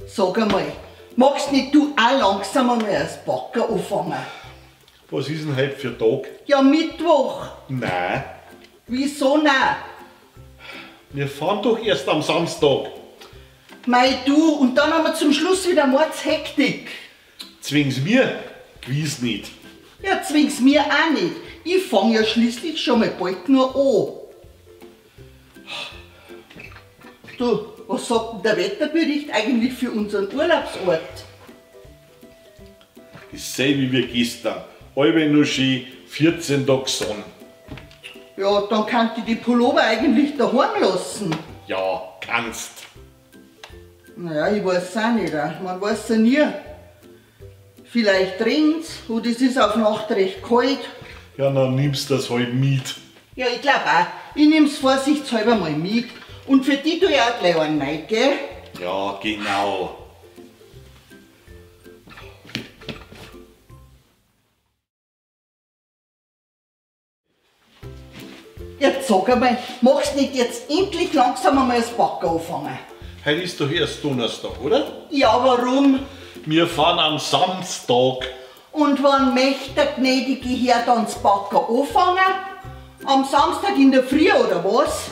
Sag einmal, magst nicht du auch langsam einmal als Backer anfangen? Was ist denn heute für Tag? Ja, Mittwoch. Nein. Wieso nein? Wir fahren doch erst am Samstag. Mei du, und dann haben wir zum Schluss wieder Mordshektik. Zwing's mir? Gewiss nicht. Ja, zwing's mir auch nicht. Ich fang ja schließlich schon mal bald nur an. Du, was sagt denn der Wetterbericht eigentlich für unseren Urlaubsort? Dasselbe wie gestern. Halbe nur schön, 14 Tage Sonne. Ja, dann kann ich die Pullover eigentlich daheim lassen. Ja, kannst. Naja, ich weiß auch nicht. Man weiß ja nie. Vielleicht regnt's oder es ist auf Nacht recht kalt. Ja, dann nimmst du das halt mit. Ja, ich glaub auch. Ich nehm's vorsichtshalber mal mit. Und für die tue ich auch gleich einen rein, gell? Ja, genau. Jetzt sag einmal, magst du nicht jetzt endlich langsam einmal das Backen anfangen? Heute ist doch erst Donnerstag, oder? Ja, warum? Wir fahren am Samstag. Und wann möchte der gnädige Herr dann das Backen anfangen? Am Samstag in der Früh, oder was?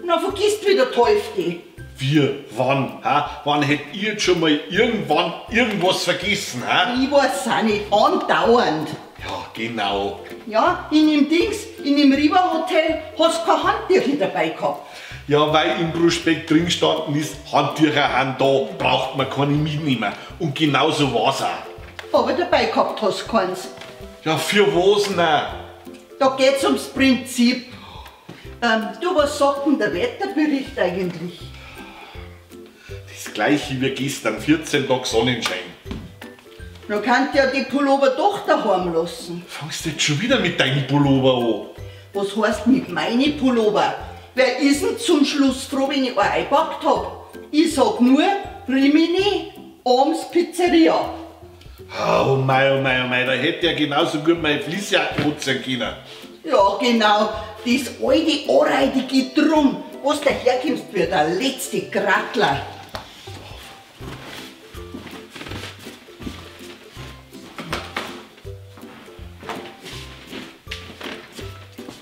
Na, vergisst wieder die Hälfte. Wie? Wann? Ha? Wann hätt ihr jetzt schon mal irgendwann irgendwas vergessen? Ha? Ich weiß auch nicht, andauernd. Ja, genau. Ja, in dem Dings, in dem Riva Hotel hast du kein Handtücher dabei gehabt. Ja, weil im Prospekt drin gestanden ist, Handtücher sind da, braucht man keine mitnehmen. Und genauso war's auch. Aber dabei gehabt hast du keins. Ja, für was denn? Da geht's ums Prinzip. Du, was sagt denn der Wetterbericht eigentlich? Das gleiche wie gestern, 14 Tage Sonnenschein. Da kann ja die Pullover doch daheim lassen. Fangst du jetzt schon wieder mit deinem Pullover an? Was heißt mit meinen Pullover? Wer ist denn zum Schluss froh, wenn ich einen eingepackt hab? Ich sag nur, Rimini, abends Pizzeria. Oh mei, oh mei, oh mei, da hätte ja genauso gut meine Fließjacke putzen können. Ja, genau, das alte, anreidige Drum, was daherkommst wie der letzte Grattler.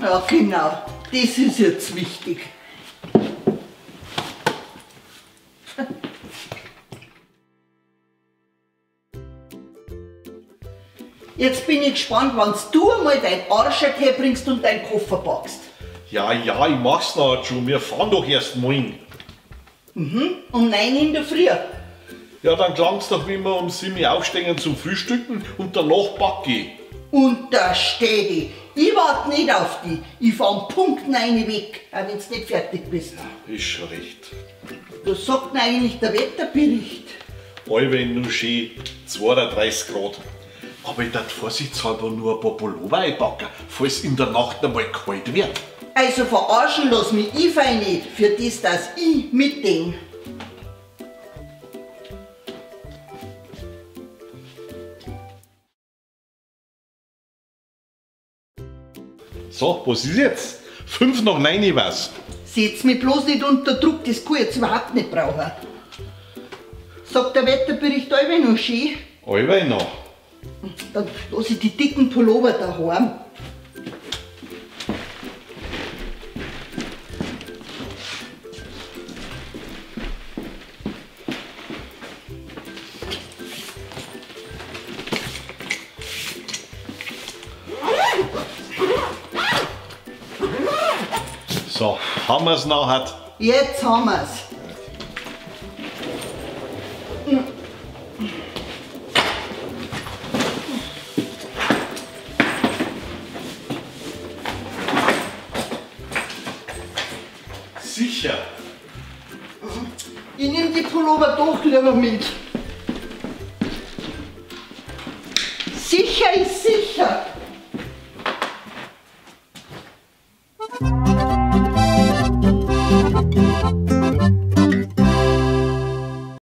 Ja, genau, das ist jetzt wichtig. Jetzt bin ich gespannt, wann du einmal dein Arschert herbringst und deinen Koffer packst. Ja, ja, ich mach's noch schon. Wir fahren doch erst morgen. Mhm, um 9 in der Früh. Ja, dann klang's doch, wie wir um 7 Uhr aufstehen zum Frühstücken und danach back ich. Und da steh ich. Ich warte nicht auf dich. Ich fahr um Punkt 9 weg, auch wenn's nicht fertig bist. Ja, ist schon recht. Was sagt denn eigentlich der Wetterbericht? Allweil nur schön 32 Grad. Aber ich darf vorsichtshalber nur ein paar Pullover einpacken, falls in der Nacht einmal kalt wird. Also verarschen lass mich ich fein nicht, für das, dass ich mitdenk. So, was ist jetzt? 9:05 war's. Setz mich bloß nicht unter Druck, das kann ich jetzt überhaupt nicht brauchen. Sagt der Wetterbericht allweil noch schön? Allweil noch. Dann lass ich die dicken Pullover daheim. So, haben wir's nachher? Jetzt haben wir's. Sicher. Ich nehm die Pullover doch lieber mit. Sicher ist sicher.